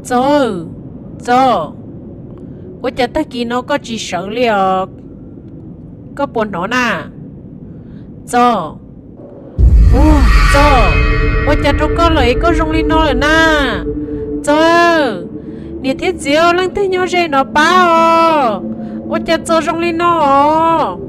Txo, Txo, ua cas tag kis no koj tsis sawv li os? Koj puas hnov na? Txo, ua, Txo, ua cas rau koj lawm es koj zoo li no lawm na? Txo, niam thiab txiv, leej twg nyob ze no pab os. Ua cas Txo zoo li no os?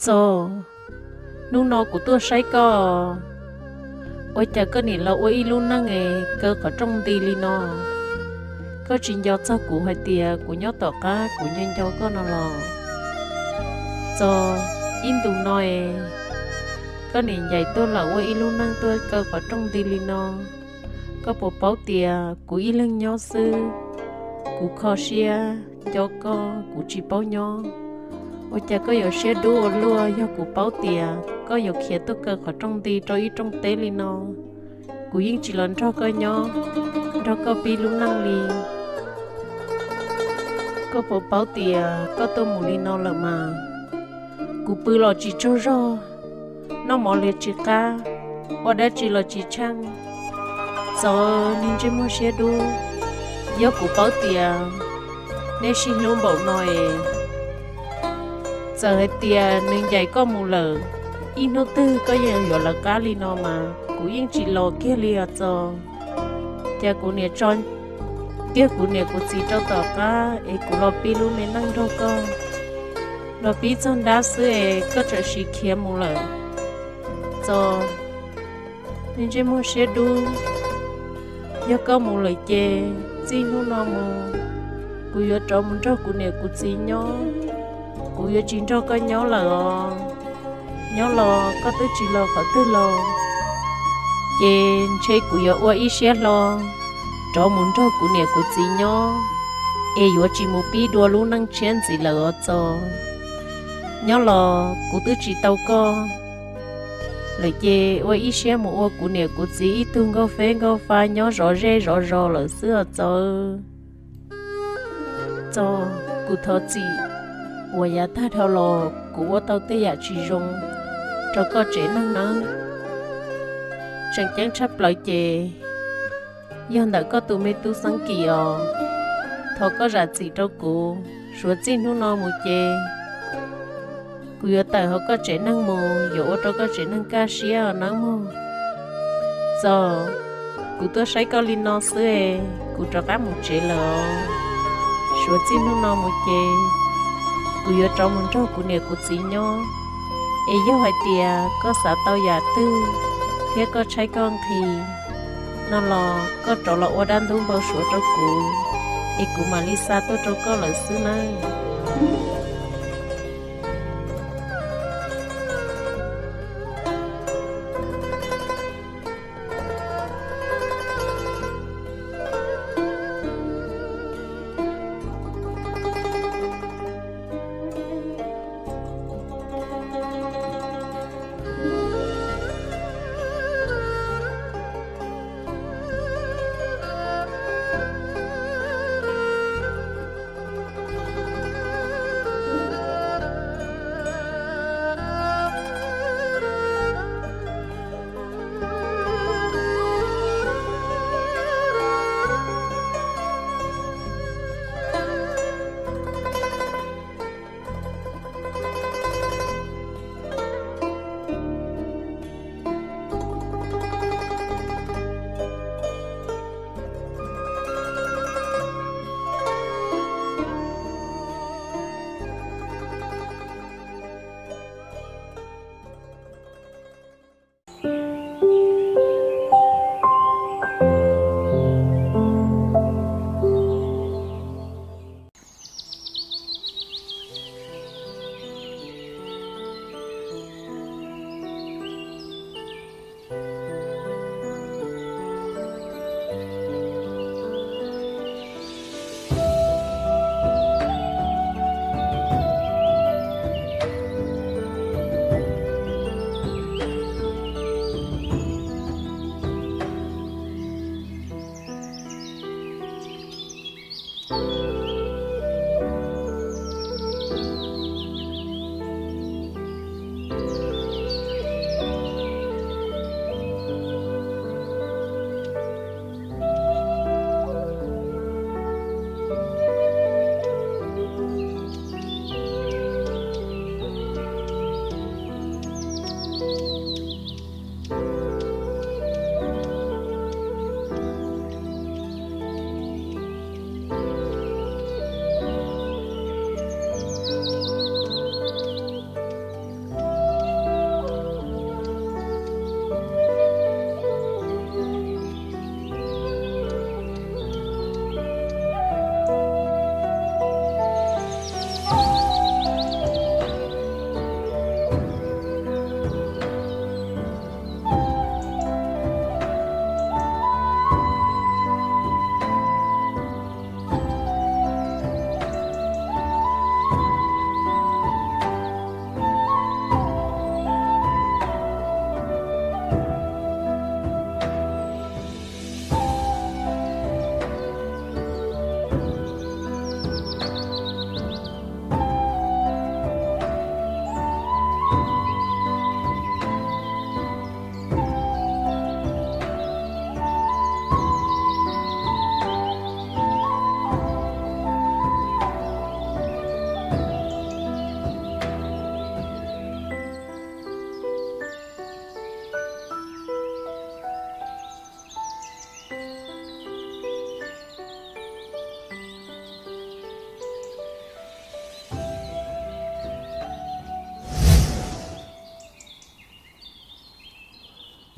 Txo, hnub no kuv tuaj saib koj, ua cas koj nim los ua ib lub neej kaw qhov rooj nti li no? Koj tsis nco txog kuv hais tias kuv nyob tom qab kuv nco nco koj no los? Txo, Ib ntus no es koj niam ncaim tuaj lawm ua ib lub neej tuaj kaw qhov rooj nti li no, koj puas paub tias kuv ib leeg nyob xwb, kuv kho siab nco koj kuv tsis paub nyob. Ua cas koj yuav siab dub ua luaj? Yog kuv paub tias koj yuav khiav tuaj kaw qhov rooj nti rau ib rooj teb li no, kuv yeej tsis los nrog koj nyob, nrog koj pib lub neej li. Koj puas paub tias koj tuaj mus li no lawm mas kuv pw los tsis tsaug zog, noj mov li tsis qab, ua dab tsi los tsis tsheej. Txawm niag ntsej muag siab dub, yog kuv paub tias nej sib hlub npaum no es, txawm hais tias nws ncaim koj mus lawm, ib hnub twg koj yeej yuav lawv qab li no mas kuv yeej tsis los kiag li os Txos. Cas kuv niam tso kiag kuv niam kuv txiv rau tom qab es kuv los pib lub me neej nrog koj, los pib txog nrab xwb es koj txawm sim khiav mus lawm. Txos, niag ntsej muag siab dub, yog koj mus lawm ces txij hnub no mus kuv yuav rov mus nrog kuv niam kuv txiv nyob, kuv yuav tsis nrog koj nyob lawm os. Nyob los koj twb tsis los qhov twg los, ces ntshe kuv yuav ua ib siab hlo rov mus nrog kuv niam kuv txiv nyob, es yuav tsis mus pib dua lub neej tshiab ntxiv lawm os Txos. Nyob los kuv twb tsis tau koj lawm ces ua ib siab mus ua kuv niam kuv txiv ib tug nkauj feb nkauj fa nyob zov zej zov zos lawm xwb os Txos. Txos, kuv thov txim uas yav tag dhau los kuv ua tau tej yam tsis zoo rau koj tsev neeg nawb. Tseem ceeb tshaj plaws ces yog ntawm koj tus me tub Xeeb Kim os, thov koj zam txim rau kuv, suav txij hnub no mus ces kuv yuav tawm hauv koj tsev neeg mus, yuav ua rau koj tsev neeg kaj siab nawb mog. Txos, kuv tuaj saib koj li no xwb es kuv rov qab mus tsev lawm os. Suav txij hnub no mus ces kuv yuav rov mus nrog kuv niam kuv txiv nyob, es yog hais tias koj xav tau yam twg thiab koj tshaib koj nqhis no los koj rov los ua dab ntub npau suav rau kuv, es kuv mam li xa tuaj rau koj lawm xwb nawb.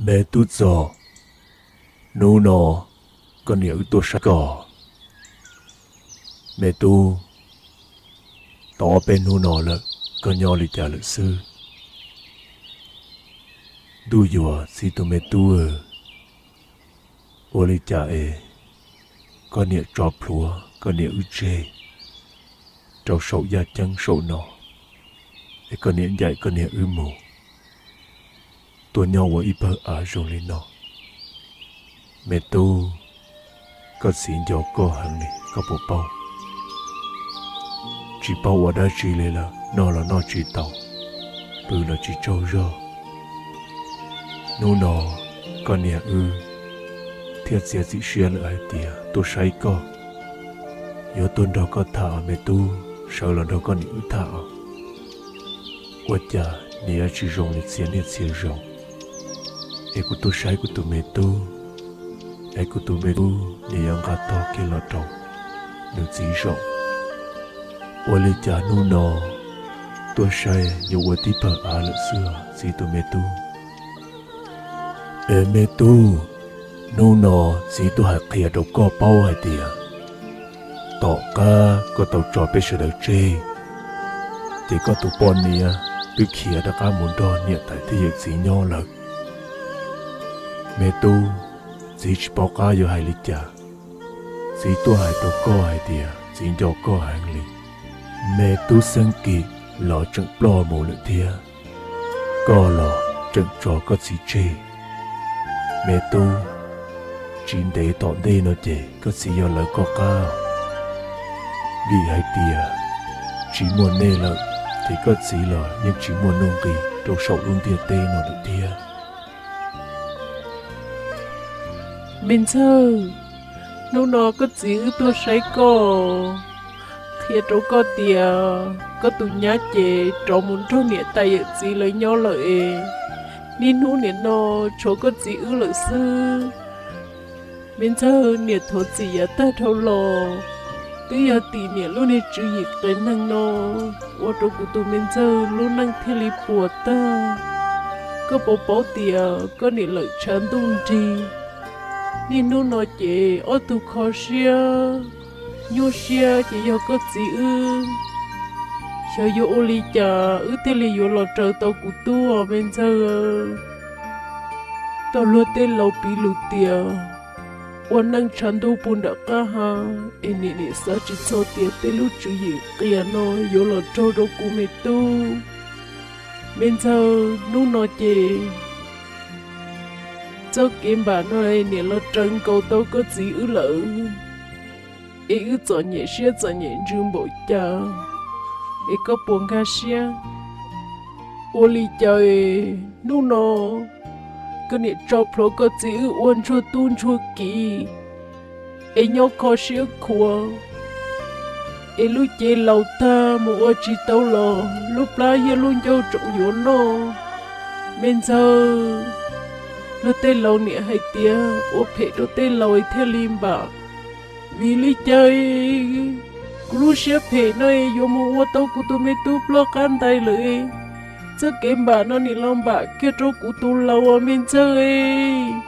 Me tub txog, hnub no koj niam wb tuaj saib koj. Me tub, tau ob peb hnub no lawm, koj nyob li cas lawm xwb? Ntuj yuav txiv tus me tub, ua li cas es koj niam tso plhuav koj niam wb tseg rau saum yaj ceeb saum no, es koj niam ncaim koj niam wb mus tuaj nyob ua ib pawg av zoo li no? Me tub, koj txiv nco koj heev li, koj puas paub? Tsis paub ua dab tsi li lawm, noj los noj tsis tau, pw los tsis tsaug zog. Hnub no koj niam wb thiaj txiav txim siab lawm hais tias tuaj saib koj, yuav tuaj nrog koj tham me tub, sawv los nrog koj niam wb tham. Ua cas niam tsis zoo li txhia niaj txhia zaus, es kuv tuaj saib kuv tus me tub, es kuv tus me tub nws yuav nqa tog kiag los rau nws txiv zaum. Ua li cas hnub no tuaj saib yuav ua tib pawg av lawm xwb txiv tus me tub? Es me tub, hnub no txiv tuaj hais qhia rau koj paub hais tias tom qab koj tau tso peb sawv daws tseg, ces koj tus poj niam twb khiav rov qab mus nrog niam tais thiab yawm txiv nyob lawm. Me tub, txiv tsis paub qab yuav hais li cas. Txiv tuaj hais rau koj hais tias txiv nco koj heev li. Me tub Xeeb Kim los tseem ploj mus lawm thiab, koj los tseem tso koj txiv tseg. Me tub, tsis ntev tom ntej no ces koj txiv yuav lawv koj qab, vim hais tias tsis muaj nej lawm ces koj txiv los yeej tsis muaj nuj nqis rau saum lub ntiaj teb no lawm thiab. Me ntxawg, hnub no koj txiv wb tuaj saib koj, qhia rau koj tias koj tus nyab ces rov mus nrog niam tais yawm txiv lawv nyob lawm es, niaj hnub nim no tshuav koj txiv wb lawm xwb. Me ntxawg, niam thov txim yav tag dhau los, twb yog tim niam lub niag tswv yim qias neeg no ua rau kuv tus me ntxawg lub neej thiaj li puas tag. Koj puas paub tias koj niam lawm tshav ntuj nrig, niaj hnub no ces ob tug kho siab nyuaj siab ces yog koj txiv wb. Xyov yuav ua li cas wb thiaj li yuav los raws tau kuv tub os me ntxawg. Tau luag tej laus piv lus tias ua neej tshav ntuj puag nram qab ha, es niam niam xav tsis txog tias tej lub tswv yim qias no yuav los raug rau kuv me tub. Me ntxawg, hnub no ces txoj kev npam no niam los raws nkaus tau koj txiv wb lawm, es wb txom nyem siab txom nyem ntsws npaum cas, es koj puas nkag siab? Ua li cas hnub no koj niam tso plhuav koj txiv wb ua ntsuag tub ntsuag kiv, es nyob kho siab khuav, es lub cev laus tag mus ua tsis tau los lub plab thiab lub ncauj tseem yuav noj. Me ntxawg, luag tej laus niam hais tias ua phem rau tej laus thiaj li npam. Vim li cas kuv lub siab phem no yuav mus ua tau kuv tus me tub ploj qab ntais lawm? Txoj kev npam no niam los npam kiag rau kuv tus laus me ntxawg.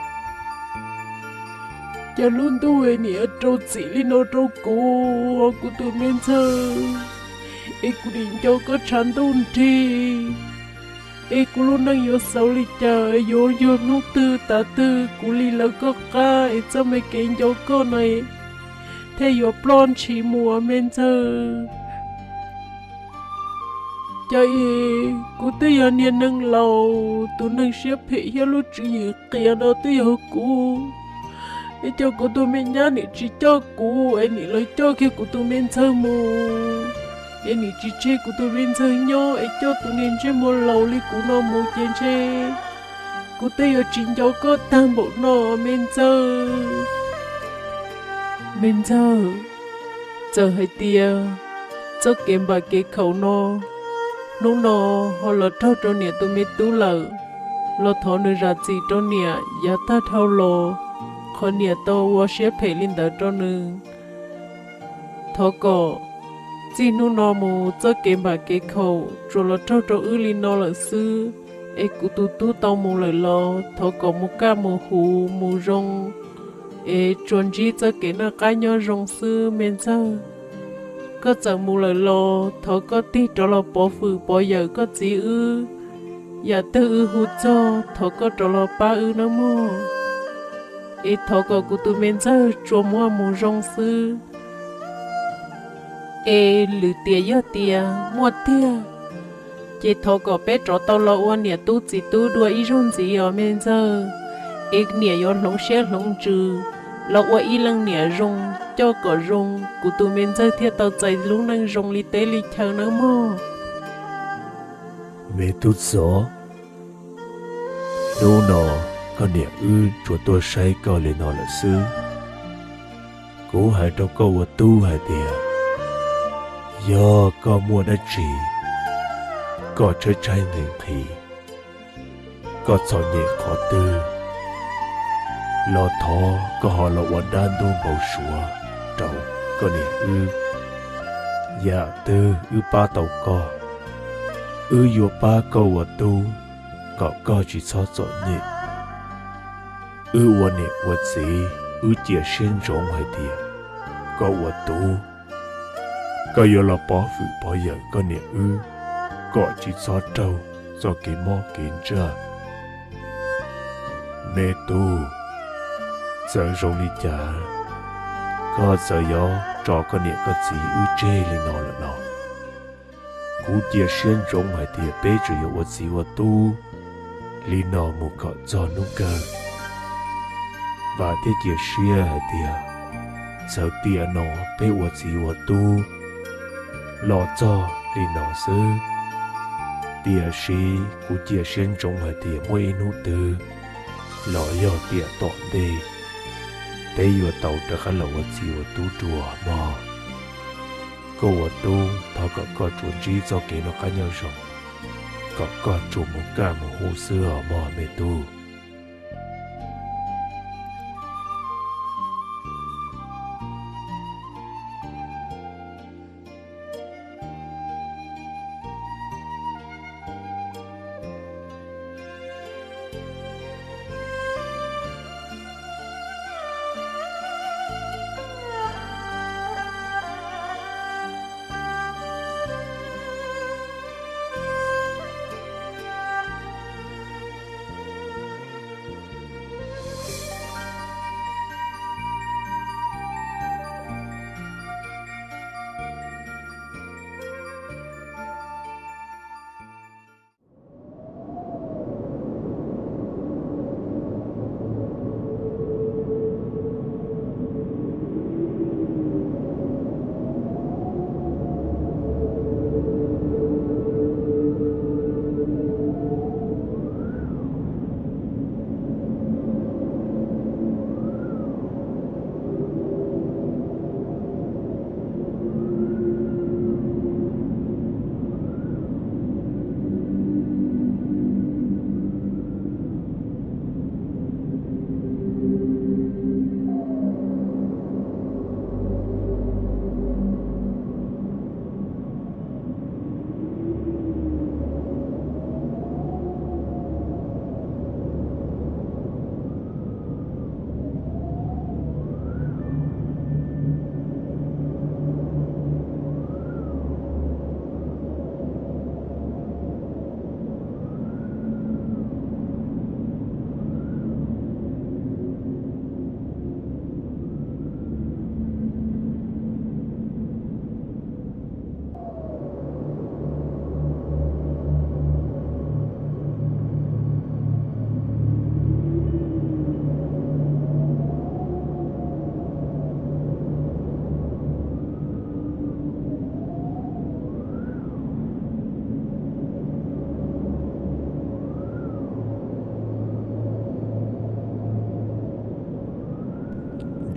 Cas lub ntuj niam rau txim li no rau kuv, kuv tus me ntxawg, es kuv nim nco koj tshav ntuj nrig, es kuv lub neej yuav xaus li cas, yuav yog hnub twg tav twg kuv li lawv koj qab es txoj me kev nco koj no thiaj yuav ploj ntshis mus me ntxawg. Cas es kuv twb yog niag neeg laus, tus neeg siab phem thiab lub tswv yim qias no twb yog kuv, es cas kuv tus me nyab niam tsis coj kuv es nim lawv coj kiag kuv tus me ntxawg mus, es nim tsis tseg kuv tus me ntxawg nyob es coj tus niag ntsej muag laus li kuv no mus ces ntshe kuv twb yuav tsis nco koj tag npaum no me ntxawg. Me ntxawg, txawm hais tias txoj kev npam kev khaum no hnub no ho los raug rau niam tus me tub lawm, los thov nws zam txim rau niam yav tag dhau los qhov niam tau ua siab phem li ntawd rau nws. Thov kom txij hnub no mus txoj kev npam kev khaum tsuas los raug rau wb li no lawm xwb. Es kuv tus tub tau mus lawm los thov kom mus kaj mus huv mus zoo, es tsuas ntsib txoj kev noj qab nyob zoo xwb me ntxawg. Koj txawm mus lawm los thov koj tig rov los pov fwm pov yawm koj txiv wb. Yam twg wb hu txog thov koj rov los pab wb nawb mog. Es thov kom kuv tus me ntxawg tsuas muaj mus zoo xwb. Es lwm tiam yog tias muaj tiag, ces thov kom peb rov tau los ua niam tub txiv tub dua ib zaug ntxiv os me ntxawg. Es niam yuav hloov siab hloov ntsws los ua ib leej niam zoo, coj kom zoo, kuv tus me ntxawg thiaj tau txais lub neej zoo li teb li chaw nawb mog. Me tub txov, hnub no koj niam wb tsuas tuaj saib koj li no lawm xwb. Kuv hais rau koj ua tub hais tias, yog koj muaj dab tsi, koj tshaib tshaib nqhis nqhis, koj txom nyem qhov twg, los thov koj ho los ua dab ntub npau suav rau koj niam wb. Yam twg wb pab tau koj, wb yuav pab koj ua tub kom koj tsis txhob txom nyem. Wb ua niam ua txiv wb cia siab ntsoov hais tias koj ua tub, koj yuav los pov fwm pov yawm koj niam wb kom tsis txhob raug txoj kev mob kev ntsaj. Me tub, txawm zoo li cas, koj txawm yuav tso koj niam koj txiv wb tseg li no lawm los, kuv cia siab ntsoov hais tias peb tseem yuav ua txiv ua tub li no mus kom txog hnub kawg. Vam thiab cia siab hais tias txawm tiam no peb ua txiv ua tub los txog li no xwb, tiam sis kuv cia siab ntsoov hais tias muaj ib hnub twg los yog tiam tom ntej, peb yuav tau rov qab los ua txiv ua tub dua mog. Koj ua tub thov kom koj tsuas ntsib txoj kev noj qab nyob zoo, kom koj tsuas mus kaj mus huv xwb os mog me tub.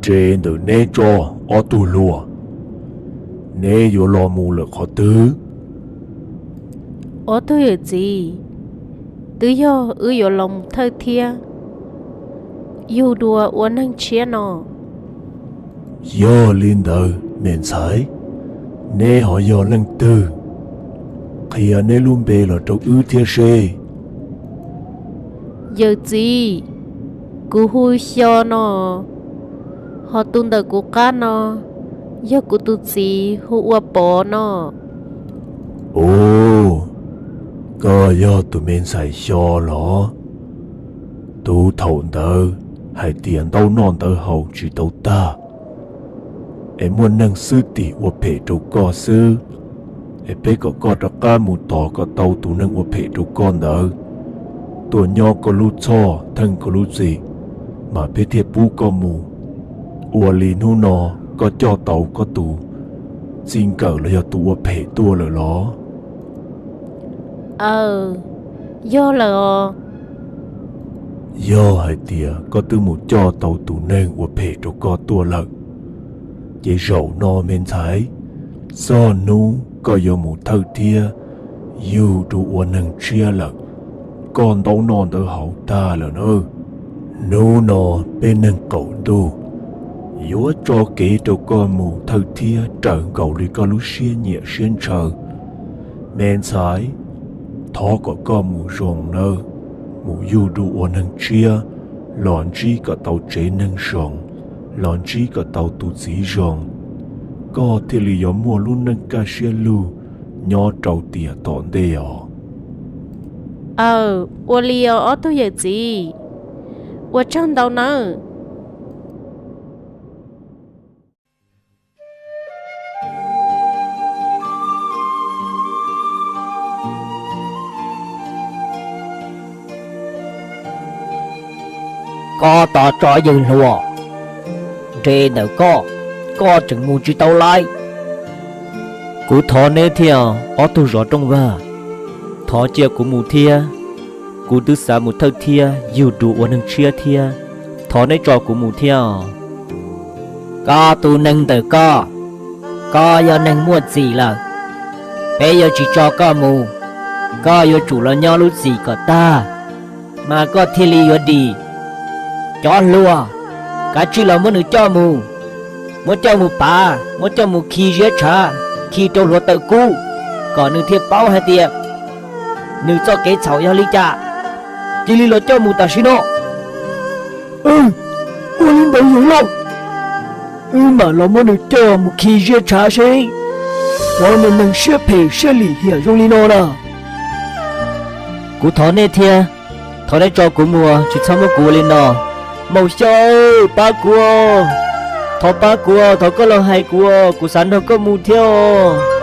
Nres ntawm neb tso, ob tug hluas, neb yuav los mus lawm qhov twg? Ob tug yawm txiv, twb yog wb yuav los mus thawj thiab yug dua ua neeg tshiab no. Yog li ntawd me ntxhais, neb ho yog leej twg? Qhia neb lub npe los rau wb thiab seb. Yawm txiv, kuv hu Xyo no, ho tus ntawm kuv qab no yog kuv tus txiv hu ua Pov no. Ub, koj yog tus me ntxhais Xyo los? Tus thaum ntawd hais tias ntaub noj ntawv haus tsis tau tag, es muaj neeg xwb tim ua phem rau koj xwb, es peb kom koj rov qab mus tos kom tau tus neeg ua phem rau koj ntawd tuaj nyob koj lub txhoj theej koj lub txim, mas peb thiaj pub koj mus. Ua li hnub no koj coj tau koj tus txij nkawm los yog tus ua phem tuaj lawm los? Aw, yog lawm os. Yog hais tias koj twb mus coj tau tus neeg ua phem rau koj tuaj lawm, ces zaum no me ntxhais, txog hnub koj yuav mus thawj thiab yug dua ua neeg tshiab lawm, koj ntaub noj ntawv haus tag lawm na. Hnub no peb neeg qaum ntuj yuav tso kev rau koj mus thawj thiab raws nkaus li koj lub siab nyiam siab ntshaw. Me ntxhais, thov kom koj mus zoo nawb, mus yug dua ua neeg tshiab, los ntsib kom tau tsev neeg zoo, los ntsib kom tau tus txiv zoo, koj thiaj li yuav muaj lub neej kaj siab lug nyob rau tiam tom ntej os. Aw, ua li os ob tug yawm txiv, ua tsaug ntau nawb. Koj tos tso yawg hluas, nres ntawm koj, koj tseem mus tsis tau lais. Kuv thov neb thiab ob tug zov rooj vag, thov cia kuv mus thiab. Kuv twb xav mus thawj thiab yug dua ua neeg tshiab thiab, thov neb tso kuv mus thiab os. Koj tus neeg ntawm koj, koj yog neeg muaj txim lawm, peb yuav tsis tso koj mus. Koj yuav tsum los nyob lub txim kom tag, mas koj thiaj li yuav dim. Cov hluas, kav tsij los muab nws coj mus, muab coj mus pav, muab coj mus khi ziab tshav, khi rau hluav taws kub, kom nws thiaj paub hais tias nws txoj kev txhaum yog li cas. Cia li los coj mus tam sim no. Ua li ntawd yawg lauj, wb mam los muab nws coj mus khi ziab tshav seb, xyov nws neeg siab phem siab lim hiam zoo li no na. Kuv thov nej thiab, thov nej tso kuv mus, tsis txhob muab kuv ua li no. Maum Xyo, pab kuv, thov pab kuv, thov koj los hais kuv, kuv xav nrog koj mus thiab os.